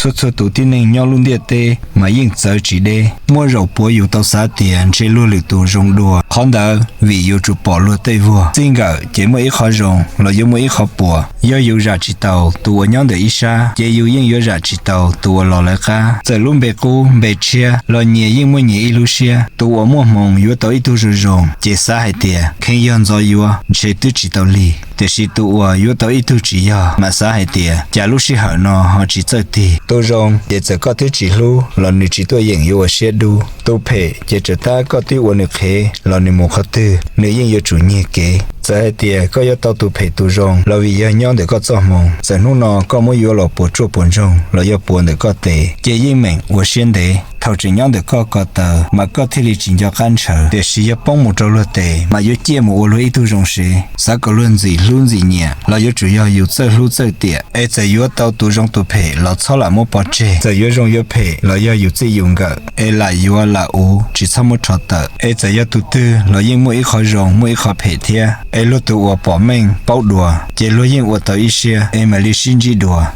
Txhua txhua tus tib neeg nyob lub ntiaj teb mas yeej txawv tsis deb. Muaj zaus puav yus tau xav tias ntshe luag lwm tus zoo dua. Qhov ntawd vim yuav tsum pom luag tej vuag. Txij nkawm ces muaj ib qhov zoo los yuav muaj ib qhov puas. Yog yus zam tsis taus tus uas nyob ntawm ib sab, ces yus yeej yuav zam tsis taus tus uas los lawv qab. Txawm lub npe qub npe tshiab los nyias yeej muaj nyias ib lub siab. Tus uas muaj hmoo yuav tau ib tug zoo zoo, ces xav hais tias kheev yog ntxov yuav ntshe twb tsis tau lig. Tiam sis tus uas yuav tau ib tug tsis yog mas xav hais tias cas lub sij hawm no ho tsis txawj tig. Tus zoo ces txawm koj twb tsis hlub los nws tsis tuaj yeem yuav ua siab dub. Tus phem ces txawm tab koj twb ua nws qhev los nws mus qhov twg nws yeej yuav tsum nyiag kev. Txawm hais tias koj yuav tau tus phem tus zoo los vim yog nyob ntawm koj txoj hmoo. Txawm hnub no koj muab yuav los puas tsuaj puas ntsoog los yog puas ntawm koj tes, ces yeej meem ua siab ntev. Thaum tseem nyob ntawm koj ko taw mas koj thiaj li tsis nco qab ntshaw, tiam sis yog poob mus rau luag tes mas yuav ciaj mus ua luag ib tug zoo sev. Xav kom luag ntxim hlub ntxim nyiam los yuav tsum yog yus txawj hlub txawj tiam. Es txawm yuav tau tus zoo tus phem los txhob lam muab pov tseg. Txawm yuav zoo yuav phem los yog yus txij yus nkawm, es lam yuav lam uv tsis txhob muab rho tawm. Es txawm yog tus twg los yeej muaj ib qhov zoo muaj ib qhov phem thiab. Es luag tus uas pom meej paub dua, ces luag yeej ua tau ib siab es mam li sib ntsib dua.